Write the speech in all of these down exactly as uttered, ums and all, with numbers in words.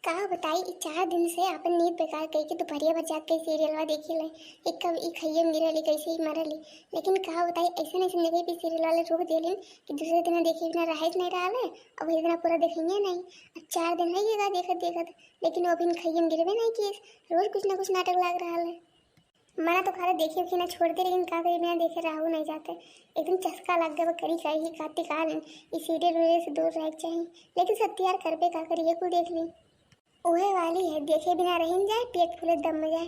का बताई, ई चार दिन से आपन नींद बेकार कइके दुपहरिया भर जाग के सीरियलवा देखी ले। एक कब ई खइये में गिरली, कैसे ही मरली। लेकिन का बताई, ऐसन ऐसन जगह पे सीरियल वाले रोक देलिन कि दूसरे दिन देखे बिना रहे नहीं रहा ले। अब वही दिन पूरा देखेंगे नहीं। अब चार दिन है ये का देखत देखत, लेकिन वो अभी खइये में गिरबे नहीं किए। रोज कुछ ना कुछ नाटक लाग रहा है। मना तो खाली देखे उखे ना छोड़ दे, लेकिन का करी, बिना देखे रहू नहीं जाते। एकदम चस्का लग गया, करी का ही काटे का नहीं। इस सीरियल वीरियल से दूर रहे के चाहिए, लेकिन सत्य यार करबे का करी, ये कुल देख ली। उहे वाली है, देखे बिना रहिन जाए, पेट फूले दम में जाए।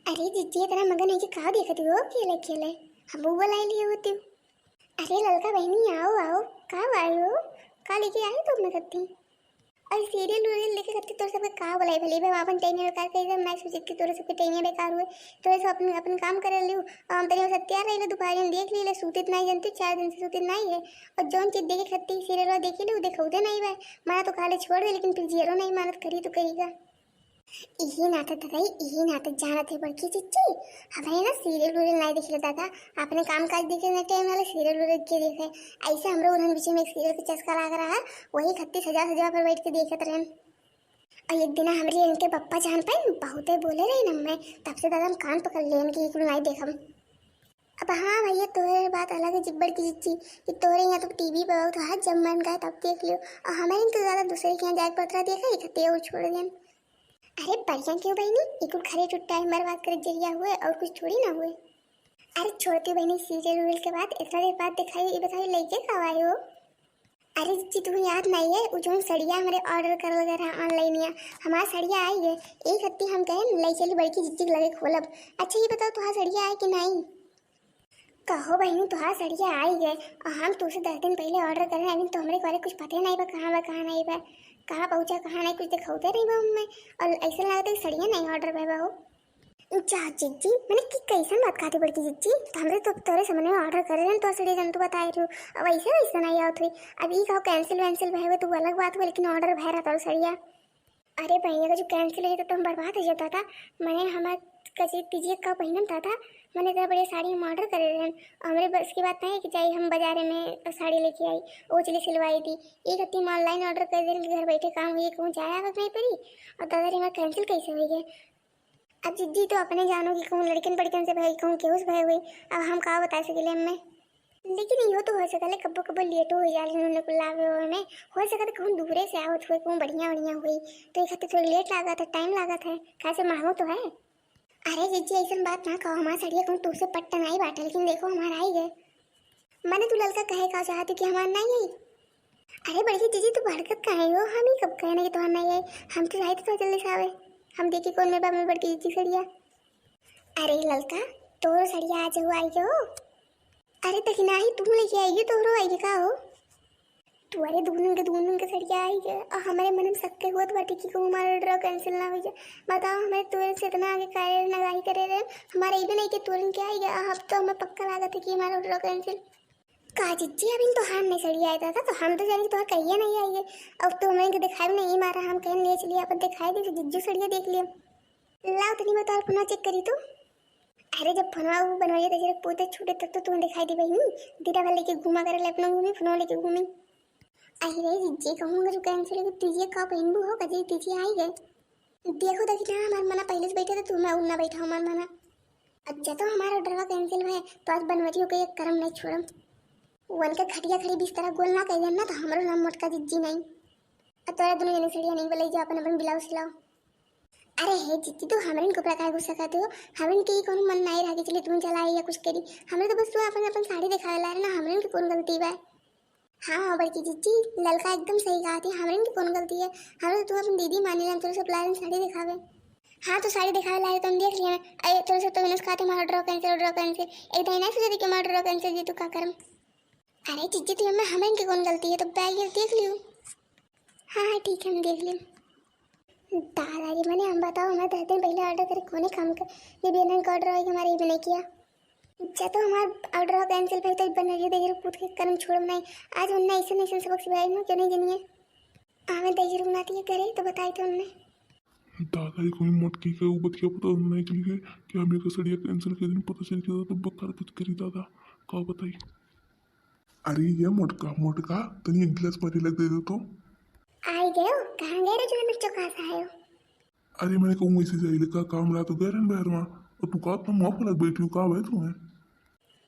अरे जिज्जी, इतना मगन है कि का देखती हो, खेले खेले हम वो बुलाई लिए होती। अरे ललका बहनी, आओ आओ, का आयो, का लेके आई तुम अपने कत्ती? और सीरियल उरियल लेके कत्ती तोर सबके का बोलाई भली बे, अपन टाइम बेकार कर दे, मैं सोचे कि तोर सबके टाइम बेकार हुए, तोर सब अपन अपन काम कर लियो। हम तनी सत्या रही ले, दोपहर में देख ली ले, सूतित नहीं जानते, चार दिन से सूतित नहीं है। और जौन चीज देखे कत्ती सीरियल देखी ले, वो देखौते नहीं बे। मना तो खाली छोड़ दे, लेकिन फिर जियरो नहीं मानत करी तो करेगा। इही नाते दादा, इही नाते जानत है बड़की जिज्जी, हमें ना सीरियल उरियल नहीं देखे दादा, अपने काम काज देखे ना टाइम वाले सीरियल उरियल के देखे। ऐसे हमरो उन्हन बीच में एक सीरियल के चस्का लाग रहा है, वही खत्ती सजा सजा पर बैठ के देखत रहन। और एक दिन हमरे इनके पप्पा जान पाए, बहुते बोले रहे ना मैं, तब से दादा हम कान पकड़ लेन कि एक नहीं देखम। अब हाँ भैया, तोहरे बात अलग है जी बड़की जिज्जी, कि तोहरे यहाँ तो टीवी पे बहुत है, जब मन करे तब देख लियो। और हमारे तो ज़्यादा दूसरे के यहाँ जाके पतरा देखा ही खत्ती और छोड़ देन। अरे बढ़िया क्यों बहनी, एक घरे टुट्टा है, बर्बाद करे जरिया हुए और कुछ थोड़ी ना हुए। अरे छोड़ती बहनी, सीरियल उरियल के बाद इतना देर बाद दिखाई, ये बताइए लइके का आए हो? अरे जिज्जी, तुम्हें याद नहीं है, वो जो सड़िया हमारे ऑर्डर करल गए रहा ऑनलाइन या, हमारा सड़िया आई है। एक हत्ती हम कहे ले चली बड़की जिज्जी के लगे खोलब। अच्छा ये बताओ, तुम्हारा सड़िया आए कि नहीं? कहो बहनी, तुहार सड़िया आई गए और हम तुमसे दस दिन पहले ऑर्डर करे, अभी तो हमरे बारे कुछ पता ही नहीं बा, कहाँ बा, कहाँ नहीं बा, कहाँ पहुँचा, कहाँ नहीं, कुछ दिखाते नहीं बा हमें। और ऐसा लगता है सड़िया नहीं ऑर्डर भय बा हो। जा जिज्जी, मैंने कि कैसन बात कहती बड़की जिज्जी, तो हमरे तो तोरे समझ में ऑर्डर करे रहन तो सड़िया जन तू बताए रहो। अब ऐसे वैसे नहीं आवत हुई। अब ई कहो कैंसिल वैंसिल भय हुए तो वो अलग बात हुआ, लेकिन ऑर्डर भय रहता सड़िया। अरे बहिनी, अगर जो कैंसिल हो जाता तो हम बर्बाद हो जाता था। मैंने हमार कची तीजिए का पहिनम था, था। मैंने इतना बढ़िया साड़ी हम ऑर्डर करे रहन। और हमरे बस की बात नहीं है कि जाई हम बाजारे में साड़ी लेके आई, वो चली सिलवाई दी। एक हत्ती हम ऑनलाइन ऑर्डर कर देन कि घर बैठे काम हुई, कहूँ जाए आवत नहीं पड़ी। और दादा रे, हमार कैंसिल कैसे हुई है? अब जिज्जी तो अपने जानो कि कहूँ लड़कन पड़कन से भय, कहूँ केहू से भय हुई। अब हम का बता सकेले हमें? लेकिन इहो तो हो सकत है, कब्बो कब्बो लेटो हो जाले उन्होंने कुल लावे ओवे में। हो सकत है कहूँ दूरे से आवत हुए, कहूँ बढ़िया बढ़िया हुई, तो ये खातिर थोड़ी लेट लागत है, टाइम लागत है, काहे से महंगो तो है। अरे जिज्जी, ऐसन बात ना कहो, हमार सड़िया कहूँ तुमसे पट्टा नहीं बाटे, लेकिन देखो हमार आई गए। मने तू ललका कहे का चाहती कि हमार नहीं आई? अरे बड़की जिज्जी, तू भड़कत काहे हो? हम ही कब कहने कि तोहार नहीं आई? हम तो जाए तो जल्दी से आवे, हम देखी कौन में बा मेरी बड़की जिज्जी सड़िया। अरे ललका, तोरो सड़िया आज हुआ आई हो? अरे दखिनाही, तू लेके आई है, तोहरो आई है का हो? तू अरे दूनन के, दूनन के सड़िया आई है, और हमारे मन में शक के हुआ तो बाटे कि कहूँ हमारा ऑर्डर कैंसिल ना हो जाए। बताओ, हमारे तोरे से इतना आगे काहे नगाही करे रहे, हमारे इधर नहीं के तोरन के आई है, अब तो हमें पक्का लागत है कि हमारा ऑर्डर कैंसिल। का जिज्जी, अभी तो हाथ नहीं सड़िया आया था, तो हम तो जाने कि तोहर कहिए नहीं आई है। अब तो हमें इनके दिखाई नहीं मारा, हम कहें ले चलिए, अपन दिखाई दे, जिज्जू सड़िया देख लिया। लाओ तनी बताओ, फोनवा चेक करी तो। अरे जब फोनवा वो बनवाइए तो जरा पोते छूटे तब तो तुम्हें दिखाई दी बहिनी। दीदा भले के घुमा करे ले अपना घूमी, फोनवा लेके घूमी। अरे रे जिज्जी, कहूँगा जो कैंसिल के तुझे का पहनबू हो, कजे तुझे आई गए। देखो देखी ना, हमार मना पहले से बैठा था, तू मैं उन्ना बैठा हमार मना। अच्छा तो हमारा ऑर्डरवा कैंसिल है, तो आज बनवरियों के एक करम नहीं छोड़म। वन के खटिया खड़ी बिस्तरा गोल ना कह देना, तो हमारो नाम मोटका जिज्जी नहीं। अब तोरा दोनों जने सड़िया नहीं बोले, जा अपन अपन ब्लाउज सिलाओ। अरे हे जिज्जी, तू हमरन के ऊपर काहे गुस्सा करते हो? हमरन के ई कौन मन नहीं रहा कि चलिए तुम चला या कुछ करी। हमरे तो बस तू अपन अपन साड़ी दिखावे ला रहे ना, हमरन के कौन गलती बा? हाँ हाँ बड़की जिज्जी, ललका एकदम सही कहा थी, हमरन के कौन गलती है? हमरे तो तू अपन दीदी मानी ला, तोरे सब लारन साड़ी दिखावे। हाँ तो साड़ी दिखावे ला रहे तो हम देख लिया ना। अरे तोरे सब तो मैंने कहा था हमारा ऑर्डर कैंसिल, ऑर्डर कैंसिल। एक दिन नहीं सोचा थी कि हमारा ऑर्डर कैंसिल जी, तू का करम? अरे जिज्जी, तू हमें, हमरन के कौन गलती है, तो बैग ये देख लियो। हाँ हाँ ठीक है, हम देख लियो। दादा रे, मने हम बताओ, हमारे दस दिन पहले ऑर्डर करे कोने काम के, ये भी इन्होंने ऑर्डर आई, हमारे ये भी नहीं किया। अच्छा तो हमारा ऑर्डर हो कैंसिल भाई, तो बनवरिया देख कूद के करम छोड़म नहीं। आज उनने ऐसे नहीं सबक सिखाई ना, क्यों नहीं जनिए। हमें दही रुकनाती है घरे तो बताई थे उनने। दादा रे, कोई मोटकी के ऊ बतिया पता नहीं चली है कि हम एक सड़िया कैंसिल कर दिन, पता चल गया तो बकर कुछ करी दादा, का बताई। अरे ये मोटका, मोटका, तनी एक गिलास पानी लग दे दो तो। आई गयो, कहाँ गए रे जो हमें चौकास आयो? अरे, मैंने कहूँ वैसे जाइले का काम रहा तो गए रहन बहरवा, और तू का तुम मुँह फुलत बैठी हो, का भाई तू है?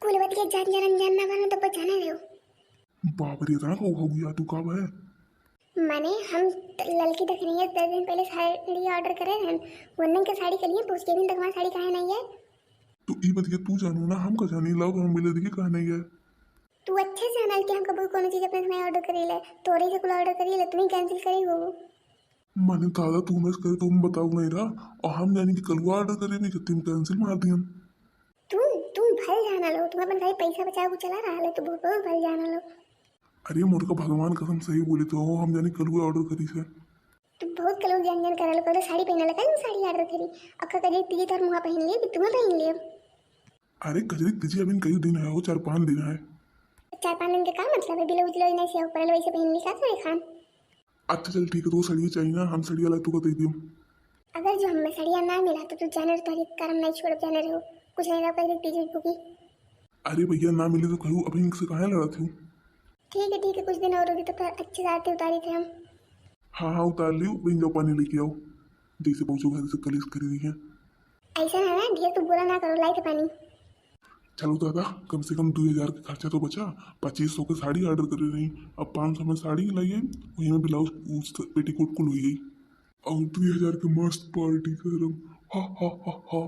कुल बतिया जान जान जानना बनो तो बचाने रहो। बाप रे, इतना का हो गया तू, का भाई? माने हम ललकी देख रही है, दस दिन पहले साड़ी ऑर्डर करे रहन, वन्ने के साड़ी के लिए पूछ के भी तक साड़ी काहे नहीं है? तो ई बतिया तू जानू ना, हम का जानी, लाओ तो हम मिले देखी काहे नहीं है। तू अच्छे से जानल कि हम कबू कोनो चीज अपने से नहीं ऑर्डर करीले, तोरे से कुल ऑर्डर करीले, तुम्हें कैंसिल करी हो। माने दादा, तू हमसे करे तो हम बताऊ नहीं रहा, और हम जानी कि कलुआ ऑर्डर करे नहीं, जब तुम कैंसिल मार दियन। तू, तू भल जाना लो, तुम अपन खाली पैसा बचाओ को चला रहा है, तू बहुत, बहुत भल जाना लो। अरे मोर का भगवान कसम सही बोली तो हम जानी कलुआ ऑर्डर करी से। तू बहुत कलुआ ज्ञान ज्ञान करल, कल तो साड़ी पहनल, कल साड़ी ऑर्डर करी, अक्का कजरी तीजी तोर मुँह पहन लिए कि तुम्हें पहन लिए। अरे कजरी तीजी अभी कई दिन है, वो चार पाँच दिन है। चार पाँच दिन के का मतलब है, बिलो उजलो नहीं से ऊपर वैसे पहन ली का करे खान। अच्छा चल ठीक है, तो साड़ी चाहिए ना, हम साड़ी वाला तू को दे दियो। अगर जो हमें साड़िया ना मिला तो तू जाने रहो, तोहरी करम नहीं छोड़, जाने रहो, कुछ नहीं रहो, कजरी तीजी भूखी। अरे भैया ना मिली तो कहू, अभी इनसे काहे लड़त हूँ? ठीक है ठीक है, कुछ दिन और रुकी तो फिर अच्छे से आरती उतारी थे हम। हाँ हाँ उतार लियो, वहीं जाओ पानी लेके आओ, जैसे पहुँचो घर से कलेश करी रही है। ऐसा ना ना ढेर तू बुरा ना करो, लाई थे पानी। चलो दादा, कम से कम दो हजार के खर्चा तो बचा। पच्चीस सौ के साड़ी ऑर्डर करे रही, अब पाँच सौ में साड़ी लाइए, वही में ब्लाउज पेटीकोट कुल हुई गई। और दो हजार के मस्त पार्टी करम। हा हा हा हा।